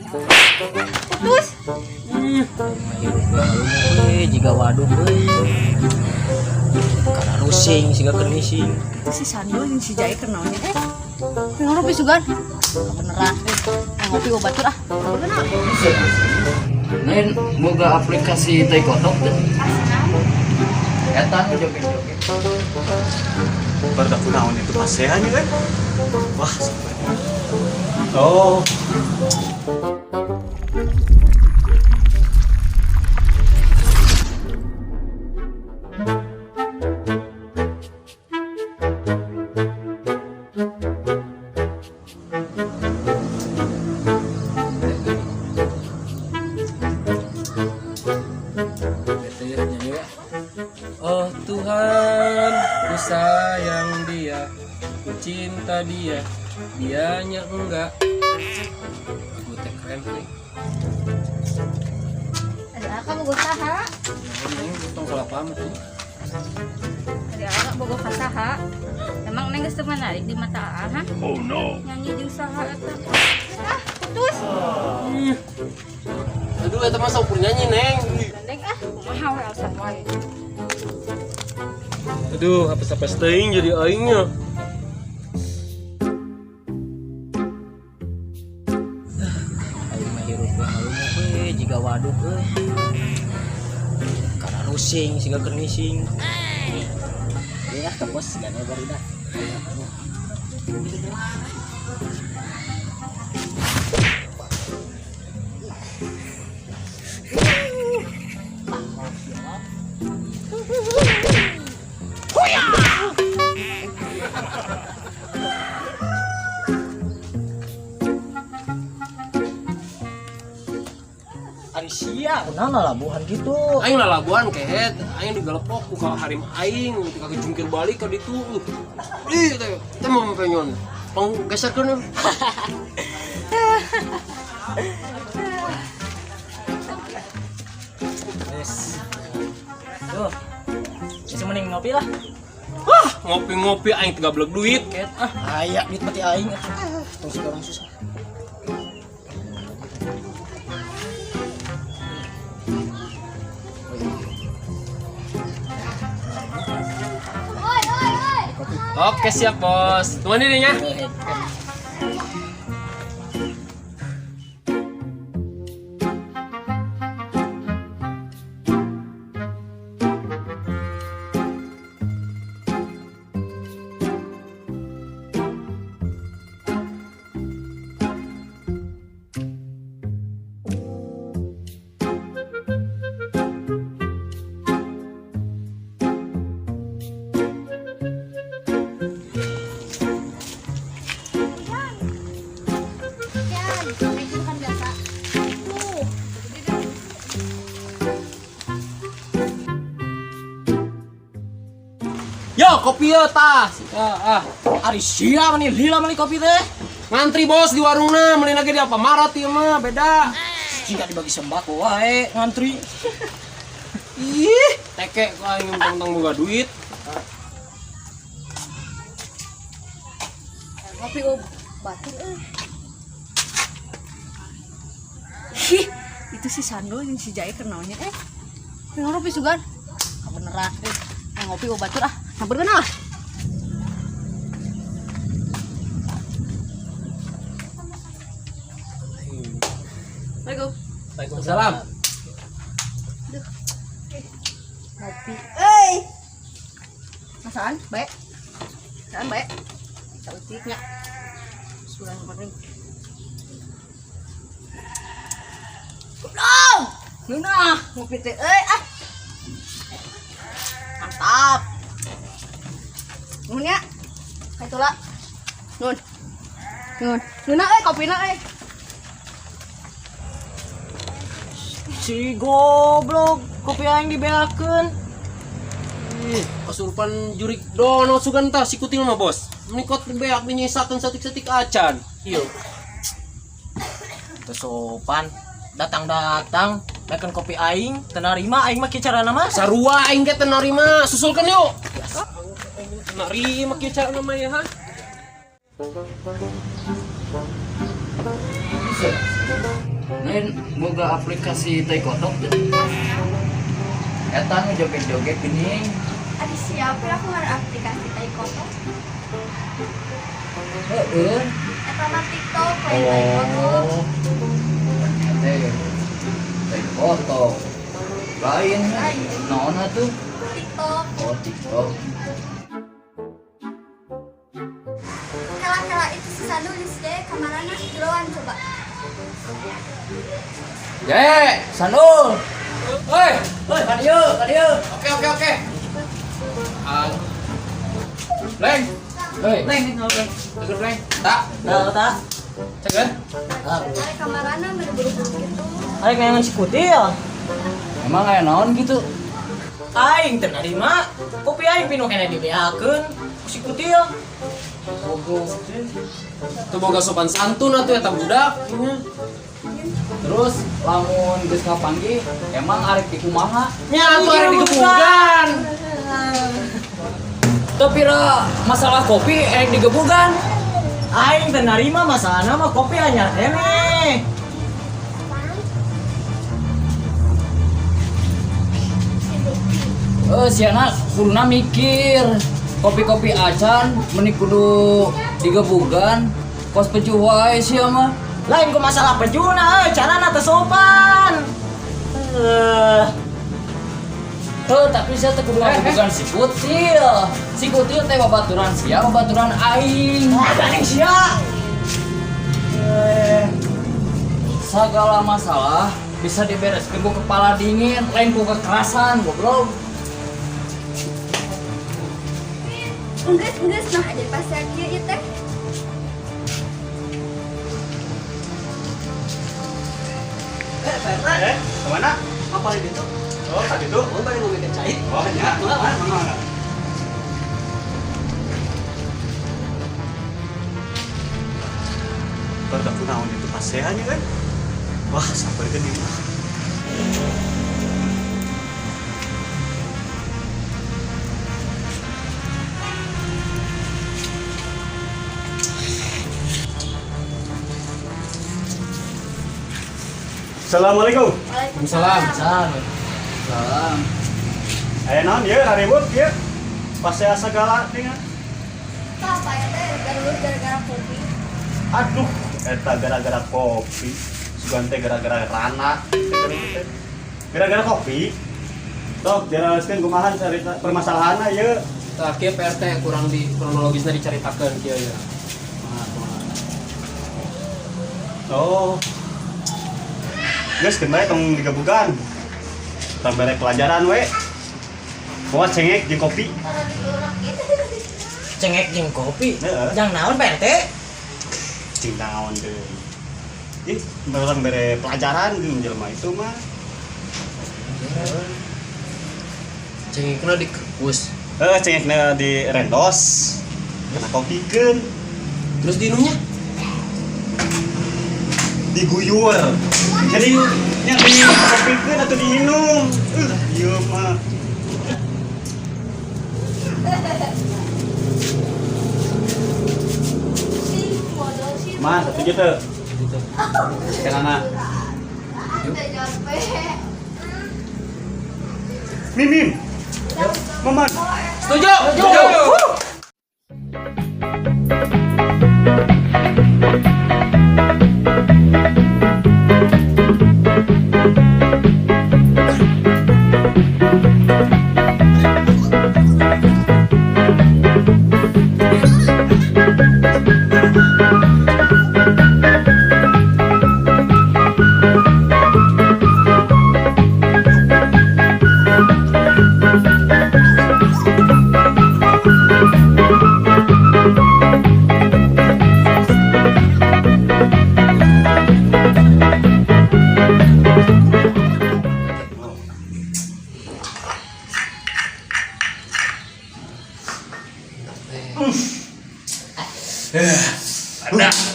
Putus. Hirup euy jiga waduk euy. Kana rusing siga keur ngising. Itu si Sando jeung si Jai keur naon nya? Ngopi sugan. Beneran. Ngopi obat ah. Bener. Lain boga aplikasi tai kotok teh. Eta nu joget-joget. Baru naon itu pasean ya kan? Wah, sampai. Oh. Bete ya nyanyi ya. Oh Tuhan, ku sayang dia, ku cinta dia, dianya enggak. Lagu teh keren nih. Ada akak bogo saha? Nah, neng tong salah paham tuh. Ada akak bogo ka saha? Emang neng geus teu menarik di mata Aa, ha? Oh no. Nyanyi jeung saha eta? Ah, putus. Aduh, eta mah saukur nyanyi, Neng. Neng ah, kumaha we alasan wae. Aduh, apa-apa teuing jadi aingnya. Aing mah hirup ngalumuk euy jiga waduk euy. Kana rusing siga keur ngising. Ya ke bos gak baru dah. Ari sia kunaon lalabuhan gitu. Aing lalabuhan kehet, aing digelepok ku ka harim aing, ka jungkir balik ka ditu. Ih, teh, teh mau penyon. Pang geserkeun. Yes. Tuh. Bisa mending ngopi lah. Wah, ngopi-ngopi aing teu gablek duit kehet ah. Aya duit mati aing atuh. Tong siga orang susah. Oke, siap, Bos. Tunggu nih nya. Yan, aing kan biasa. Tuh. Yo, kopi yo tas. Ah, ah. Ari sia mani lila mani kopi teh. Ngantri bos di warungna, meuli lagi di Alfamart ieu mah beda. Jika dibagi sembako wae ngantri. Ih, teke ku aing tentang boga duit. Ngopi batur euy. Ih, itu si Sando jeung si Jai keur naon nya? Ngopi sugan. Beneran. Ngopi batur ah. Sampeurkeun ah. Assalamualaikum. Waalaikumsalam. Ngopi. Euy. Masaan, baik. Masaan baik. Sautiknya. Suran kemarin. Goblok. Nuna, ngopi teh euy ah. Mantap. Nuhun nya. Kaitula. Nun. Nun. Nuna euy kopina euy. Si goblok kopi aing dibeakeun. Ih, kasurupan jurik dono sugan tah si kutil mah bos. Menikot beak dinyisakeun satik-satik acan. Iya. Teu sopan. Datang-datang beakeun kopi aing teu narima aing mah kieu carana mah. Sarua aing ge teu narima, susulkeun yuk. Teu narima kieu carana mah ya ha. Lain boga aplikasi tai kotok teh. Eta nu joget-joget geuning. Adi siapa aku ngar aplikasi tai kotok. Heeh. Eta mah TikTok lain tai kotok. Oh. Teh tai kotok. Lain Lain. naon atuh? TikTok. Oh, TikTok. Kala-kala itu si Sandu di sini kamarana jeroan coba. Ye, Sanul. Hei, Hoi, ka dieu, ka dieu. oke oke oke. Ah. Leng, Hei. Leng, leng. tegur Leng. Tak, Nah, tak. ceger. Ah. Ari kamarana mere buru-buru gitu. Aing neangan si Kutil. Emang aya naon gitu? Aing teu narima. Kopi aing pinuh keneh dibeakeun ku si Kutil. Bogo. Tuh boga sopan santun atuh eta budak. Terus lamun geus kapanggih emang arek dikumaha? Nya atuh arek digebugan. Teu pira masalah kopi erek digebugan. Aing teu narima masalahna mah kopi anyar keneh. Eh, siana kuduna mikir. Kopi-kopi acan meni kudu digebugan. Kos pecuh wae sia mah. Lain ku masalah pejuna euy, carana teu sopan. Eh, Heuh, tapi sia teu kudu ngagebugan si Kutil. Si Kutil teh babaturan sia, babaturan aing. ah, gandeng sia. Eh, Segala masalah bisa dibereskeun ku kepala dingin, lain ku kekerasan, goblok. Enggeus enggeus nah jadi pasal kieu ieu teh. Eh, kemana? Apa di ditu? Oh, tadi tuh. Oh, bari ngomongkeun cai. Oh, ya. Mana, mana, mana. Baru naon itu pasehan ya kan? Wah, sampai ke mah. Assalamualaikum. Waalaikumsalam. Salam. Salam. Aya naon ieu raribut ieu? Pasea segala dengan. Tah apa ya teh garulut gara-gara kopi. Aduh, eta gara-gara kopi. Sugan teh gara-gara rana. Gara-gara kopi. Sok, jelaskeun kumaha carita permasalahanna ieu. Tah kieu PRT kurang di kronologisna dicaritakeun kieu ya. Oh. Geus keun bae tong digebugan. Tong bere pelajaran we. Moal cengek jeung kopi. Cengek jeung kopi. Heeh. Jang naon Pak RT? Cing naon deui. Ih, orang bere pelajaran jeung jelema itu mah. Cengekna dikukus. Eh, cengekna di rendos. Kena kopikeun, Terus diinumnya? Diguyur. Jadi nya dikopikeun atau diinum. Ieu mah. Si modal sih. Mah, satu gitu. Kenana. Teh capek. Mimim. Maman. Setuju. Setuju.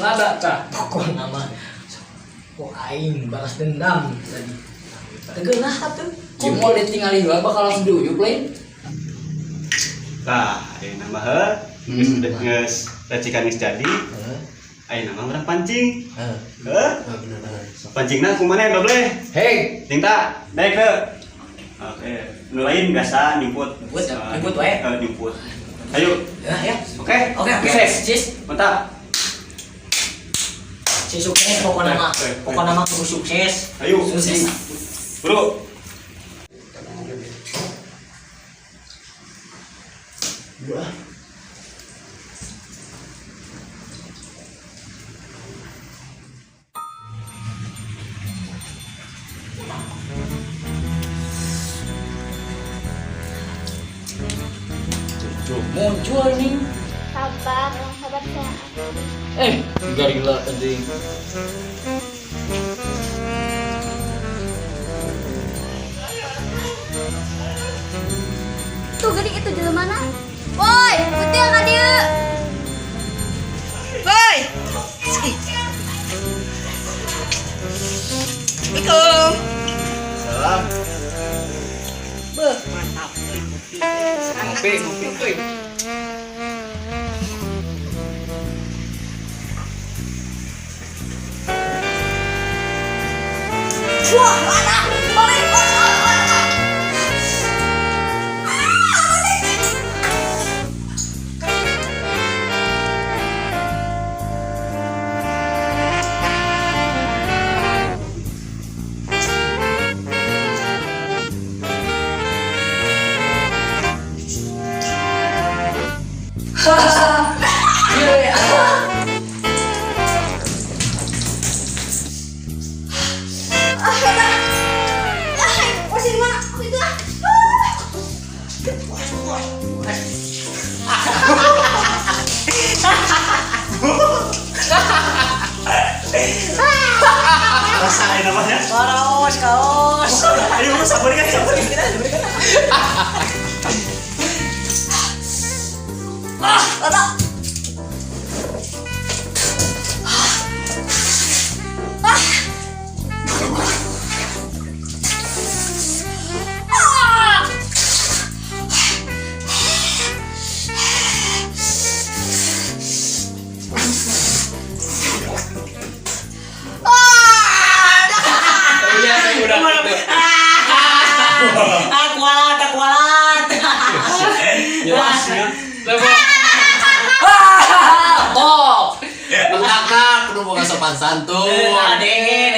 Lada tah. Pokokna mah kok aing balas dendam tadi. Tegeunah atuh. Ieu moal ditingali heula bakal langsung diuyup lain. Tah, ayeuna mah heuh. Geus geus racikan geus jadi. Heeh. Ayeuna mah urang pancing. Heeh. Heh? Pancingna kumaha doble? Hei, Tinta, naik ke. Oke, nu lain biasa nyumput. Nyumput, nyumput wae. Eh, nyumput. Ayo. Ya, ya. Oke. Oke. Sukses. Sis. Mantap. Si sukses pokoknya mah. Oke, oke. Pokoknya mah kudu sukses. Ayo. Sukses. Bro. Muncul nih. Sabar, yang sabar saya. Eh, gorila anjing. Tuh gede itu jelema mana? Woi, putih ka dieu. Woi. Assalamualaikum. Salam. Beuh, mantap. Ngopi, ngopi, ngopi. Wah, mana? Balik, balik, balik. Ah, eta. Ah, posisi di mana? Aku itu ah. Rasain namanya. Kaos, kaos. Ayo, sabar kan, sabar. Ah, ada. Ah. Ah. Iya, saya udah. Ah, kualat, ah, kualat. Ya. Level. Tok. Mengakak kudu boga sopan santun. Aden.